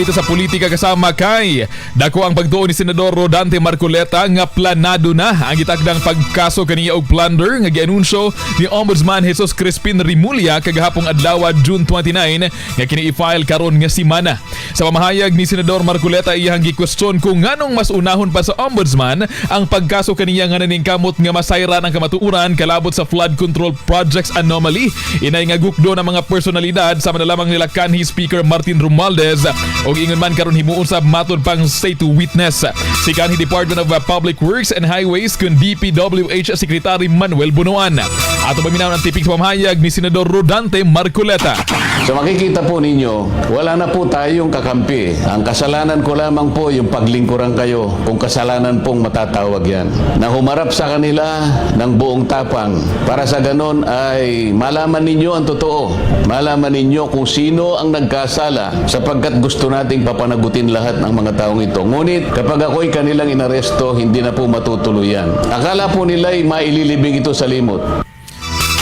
Dito sa politika, kasama, kay dako ang pagtuo ni Senador Rodante Marcoleta nga planado na ang gitakdang pagkaso kaniya og plunder nga gianunsyo ni Ombudsman Jesus Crispin Remulla kagahapong adlaw, June 29, nga kini i-file karon nga simana. Sa pamahayag ni Senador Marcoleta, iyang gi-question kung nganong mas unahon pa sa Ombudsman ang pagkaso kaniya nga naningkamot nga masayran ang kamatuoran kalabot sa flood control projects anomaly. Inay nga gukdo ng mga personalidad sama na lamang nila kanhi Speaker Martin Romualdez og ingon man karon himuon sa matod pang state witness si kanhi Department of Public Works and Highways kun DPWH Secretary Manuel Bonoan. Ato paminawon ang tipik sa pamahayag ni Senador Rodante Marcoleta. So makikita po ninyo, wala na po tayong kakampi. Ang kasalanan ko lamang po yung paglingkuran kayo, kung kasalanan pong matatawag yan. Na humarap sa kanila ng buong tapang para sa ganon ay malaman ninyo ang totoo. Malaman ninyo kung sino ang nagkasala sapagkat gusto nating papanagutin lahat ng mga taong ito. Ngunit kapag ako'y kanilang inaresto, hindi na po matutuloy yan. Akala po nila ay maililibing ito sa limot.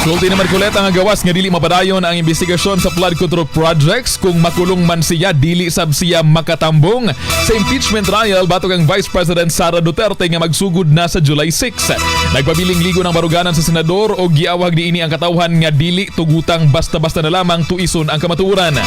Sulti ni Marcoleta nga gawas nga dili mapadayon ang investigasyon sa flood control projects kung makulong man siya, dili sab siya makatambong sa impeachment trial batok ang Vice President Sara Duterte nga magsugod na sa July 6. Nagpabiling ligo ng baruganan sa senador o giawhag niini ang katawhan nga dili tugutang basta-basta na lamang tuison ang kamatuoran.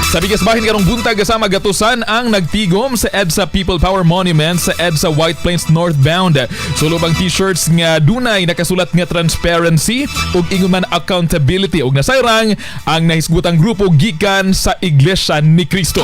Sa bigas bahin karong buntag, kasama, gatusan ang nagtigom sa EDSA People Power Monument sa EDSA White Plains northbound. Sulob ang t-shirts nga dunay nakasulat nga transparency ug ingon man accountability ug nasayrang ang nahisgutang grupo gikan sa Iglesia ni Cristo.